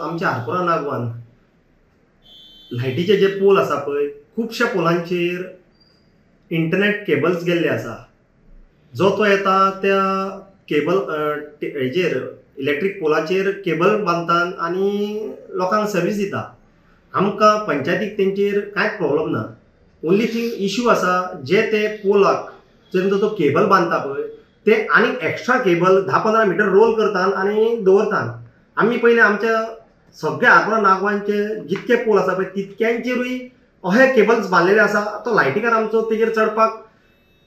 आमच्या आरपोरा नागवान लायटीचे जे पोल आसा पळय, खुबश्या पोलांचेर इंटरनेट केबल्स गेल्ले आसा. जो तो येता त्या केबल हेजेर इलेक्ट्रीक पोलाचेर केबल बांदतात आनी लोकांक सर्वीस दिता. आमकां पंचायतीक तेंचेर कांयच प्रॉब्लम ना. ओन्ली थिंग इशू आसा जे ते पोलाक जेन्ना तो केबल बांदता पळय ते आनीक एक्स्ट्रा केबल 10-15 मिटर रोल करतात आनी दवरतात. आमी पयलीं आमच्या सगळ्या आरपोरा नागवांचे जितके पोल आसा पळय तितक्यांचेरूय अहे केबल्स बांदलेले आसा. तो लायटीकार आमचो तेजेर चडपाक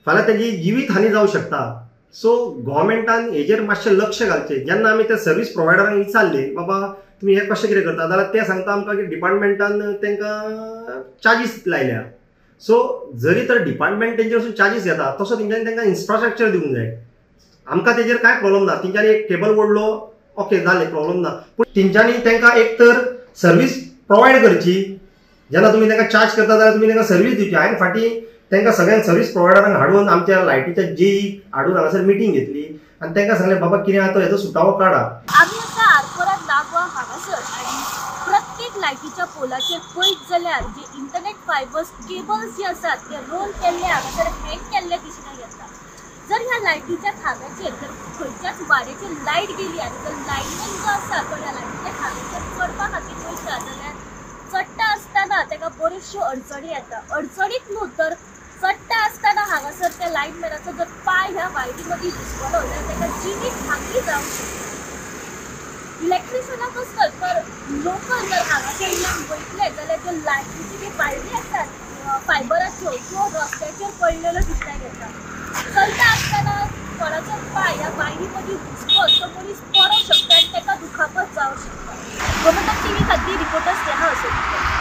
फाल्यां तेजी जिवीत हानी जावं शकता. सो गोवोरमेंटान हेजेर मातशें लक्ष घालचें. जेन्ना आमी त्या सर्वीस प्रोवायडरांक विचारलें बाबा तुमी हें कशें कितें करता जाल्यार ते सांगता आमकां की डिपार्टमेंटान तांकां चार्जीस लायल्या. सो जरी तर डिपार्टमेंट तेंचे वचून चार्जीस घेता तसो तेंच्यांनी तांकां इन्फ्रास्ट्रक्चर दिवंक जाय. आमकां तेजेर कांय प्रॉब्लम ना. तेंच्यांनी एक केबल ओडलो ओके जालें, प्रॉब्लम ना. पूण तेंच्यांनी तांकां एक तर सर्वीस प्रोवायड करची. जेन्ना तुमी तांकां चार्ज करता जाल्यार तुमी तांकां सर्वीस दिवची. हांवें फाटीं तांकां सगळ्यांक सर्वीस प्रोवायडरांक हाडून आमच्या लायटीच्या जेईक हाडून हांगासर मिटींग घेतली आनी तांकां सांगलें बाबा कितें आहा तो हेजो सुटावो काडा. आमी आतां आरपोरा नागवा हांगासर आनी प्रत्येक लायटीच्या पोलाचेर पळयत जाल्यार जे इंटरनेट फायबर्स केबल्स जे आसात ते रोल केल्ले हांगासर हँग केल्ले दिसून येता. जर ह्या लायटीच्या खांब्याचेर जर खंयच्याच वाऱ्याचेर लायट गेली आनी जर लायटमॅन जो आसा तो ह्या लायटीच्या खांब्याचेर चडपा खातीर वयता जाल्यार चडटा आसतना ताका बऱ्योचश्यो अडचणी येता. अडचणीत न्हू तर चडटा आसतना हांगासर त्या लायटमॅनाचो जर पांय ह्या वायरी मदीं घुसपलो जाल्यार ताका जिवीत हानी जावंक शकता. इलेक्ट्रिशनाकच न्हय तर लोकल जर हांगासर येवन वयतले जाल्यार ज्यो लायटीच्यो ज्यो वायरी आसात फायबराच्यो त्यो रस्त्याचेर पडलेल्यो दिसपाक येता. चलता आसतना कोणाचो पांय ह्या वायरी मदीं घुसपत तो मनीस पडोंक शकता आनी ताका दुखापत जावंक शकता. गोमंतक टीव्ही खातीर रिपोर्टर स्नेहा